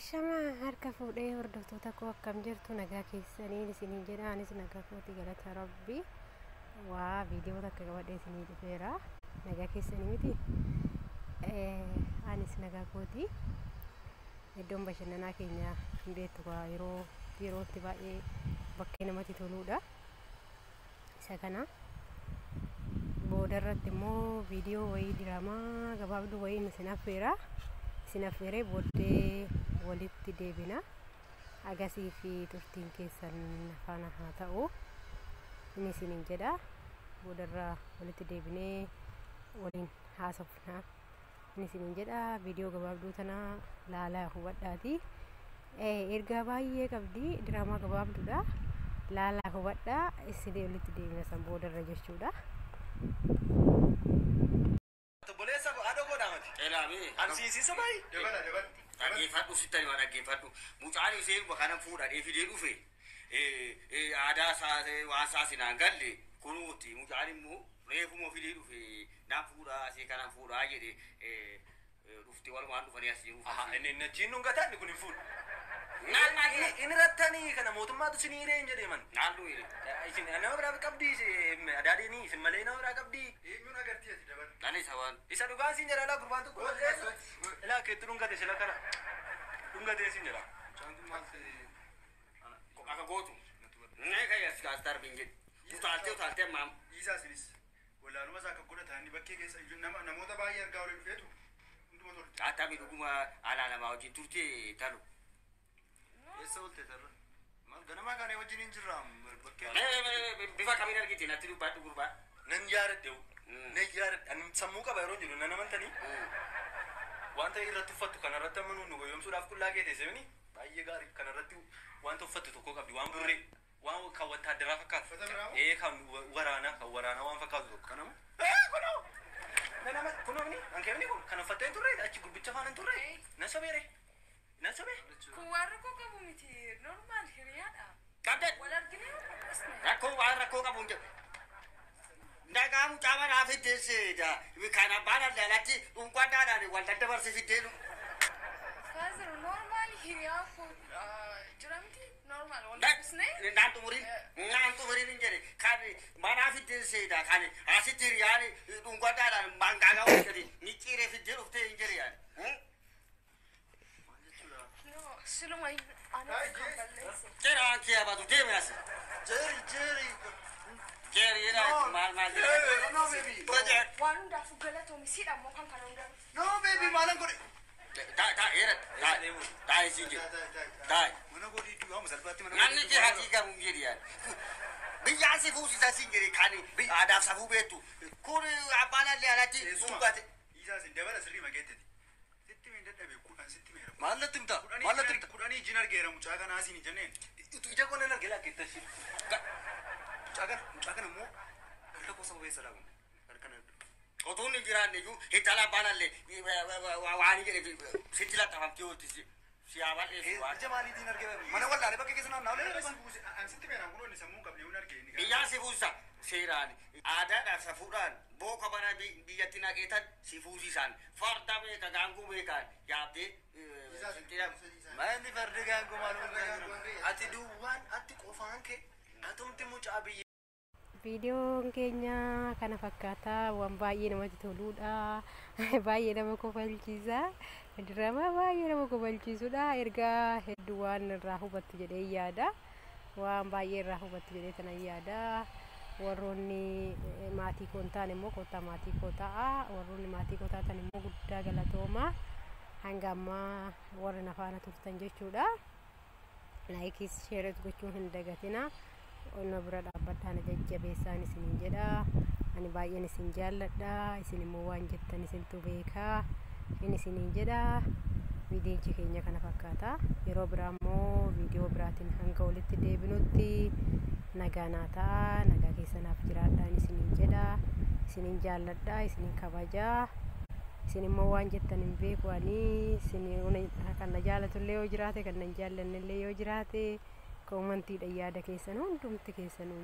Ashama harka fuudhee hordoftoota koo akkam jirtu nagaa keessaniin isiniin jedha. Anis nagaa kooti galata rabbi. Waa viidiyoo takka qabadhee isinii dhufeera. Nagaa keessanii miti? Anis nagaa kooti. Iddoon bashannanaa keenya hin beektu yeroo yerootti baay'ee bakkee namatti toluudha. Isa kana booda irratti immoo viidiyoo wayii diraamaa gabaabduu wayiin isin affeera. Isin affeeree booddee walitti deebina. Agasii fi turtiin keessan faana haa ta'u. Inni isiniin jedha. Boodarra walitti deebinee waliin haasofna. Inni isiniin jedha. Viidiyoo gabaabduu tana laalaa hubadhaati. Ergaa baay'ee qabdi. Diraamaa gabaabduudha. Laalaa hubadhaa. Isin walitti deebina san boodarra jechuudha. Obboleessa haadha godhaa mati. Elaami. Ansiisiisa bayi. Dabala dabala. Dhaggeeffadhu sitti hima dhaggeeffadhu. Mucaan ishee kana fuudhadhee fidee dhufe aadaa isaa waan isaa sinaan galle kunuuti mucaan immoo reefuma fidee dhufe naan fuudhaa asii kanaan fuudhaa jedhe dhufte walumaan dhufanii as jiru. Inni inni achiin dhungataa inni kun hin fuudhu. Naan maal Inni rattanii kana mootummaatu isin hiree hin jedhee man. Naan du'e. Isin nama biraa qabdii adaadeenii isin malee nama biraa qabdii. Eenyuun agartee ati dabala? Naan isa waan. Isa dhugaa siin jedha laa gurbaan tokko. Ilaa keetti dhungate sila kana. Dhungatee siin jedha. Mucaan kun maal ta'e? Akka gootu. Nee kan as gaas darbiin jedhu. Utaaltee utaaltee maam. Dhiisaa isinis. Wallaaluma isaa akka godhatan inni bakkee keessa namoota baay'ee argaa waliin dhufeetu hunduma tolte. Atami dhuguma alaa namaa wajjin turte talu. Eessa oolte tarra? Maal ganamaa kana wajjin hin jirra bakkee. Bifa kamiin argite natti dubbadhu gurbaa. Nan yaadadhe. Nan yaadadhe. Ani sammuu qaba yeroo jiru nan amantanii. Wanta irratti uffattu kanarratti amma nu goyoomsuudhaaf qullaa kee teessee baay'ee gaarii kanarratti wanta uffattu tokko qabdi waan burree waan kan wattaaddaraa fakkaatu. Uffata biraa moo? Ee kan waraanaa kan waraanaa waan fakkaatu tokko. Kanama? Ee kunoo! Nan ama kunoo inni ankeemni kun kan uffattee hin turre achi gurbicha faana hin turre nan sobeere nan sobee. Kun waan rakkoo qabu miti. Normaal hiriyaadha. Qabdee. Wal arginee qopheessine. Rakkoo waan rakkoo qabu hin jiru. Nagaa mucaa manaa fiddeesseedha. Kan abbaan alaalatti dhuunfaadhaan wal daddabarsi fiddeenu. Faazir normaal hiriyaa koo jira miti. Normaal wal dubbisnee. Naan xumuriin naan xumuriin hin jedhe kan manaa fiddeesseedha kan asitti hiriyaan dhuunfaadhaan mangaagaa hojjete micciiree fiddee dhuftee hin jedhe yaani. Maal jechuudha? No, siluma ana kan balleesse. Ceraan kee abatu deeme as. Jeeri jeeri. Jeeri jedha maal maal jedha. No baby. Waan hundaafuu galatoomi siidha immoo kan kana hundaa. No baby maalan godhe? Taa taa eera taa taa isin jedhe taa. Mana godhii du'aamu salphaatti mana Namni kee hatii gamu hin jedhe yaani. Biyyaan si fuusisa sin jedhe kan aadaaf safuu beektu. Kun abbaan allee alatti dhugate. Dhiisaa isin dabala sirrii mageetteti. Sitti miin dadhabe kudhan sitti meera. Maal natti himta? Maal natti himta? Kudhanii ijin argeera mucaa kanaa asiin hin jenneen. Ija koo nan arge laa keetti. Mucaa kana immoo harka koo saba keessa laamu. Harka na Otuu hin jiraanne iyyuu intala abbaan allee waan jedhe sitti laxafamtee oolti si haa balleessu waan. Ija maaliitiin argee mana wallaalee bakka keessa naanna'aa olee. Sitti meeraan kun inni sammuu hin qabne hin arge inni. Biyyaan si fuusisa seeraan aadaadhaan safuudhaan booka bara biyyatti naqeetan si fuusisan farda beeka gaanguu beekaan yaabdee Maalli fardi gaangoo maal Ati duwwaan ati qofaan kee atumti mucaa biyya. Viidiyoon keenya kana fakkaataa waan baay'ee namatti toluudha. Baay'ee nama kofalchiisa. Diraamaa baay'ee nama kofalchiisudha. Ergaa hedduu waan irraa hubattu jedhee yaada. Waan baay'ee irraa hubattu jedhee tanan yaada. Warroonni maatii koo hin taane immoo kottaa maatii koo ta'a. Warroonni maatii koo taatan immoo guddaa galatooma. Hanga ammaa warri na faana turtan jechuudha. Likeis shareis gochuu hin dagatina. Onna bira dhaabbadhaa na jajjabeessaan isiniin jedha. Ani baay'een isin jaalladha. Isin immoo waan jettan isintu beekaa. Inni isiniin jedha. Viidiyichi keenya kana fakkaata. Yeroo biraa immoo viidiyoo biraatiin hanga walitti deebinutti nagaa naa ta'a. Nagaa keessanaaf jiraadhaan isiniin jedha. Isiniin jaalladha. Isiniin kabajaa. Isin immoo waan jettan hin beeku ani isin kan na jaalatullee yoo jiraate kan na hin jaallannellee yoo jiraate commentiidhaan yaada keessan hundumti keessanuu.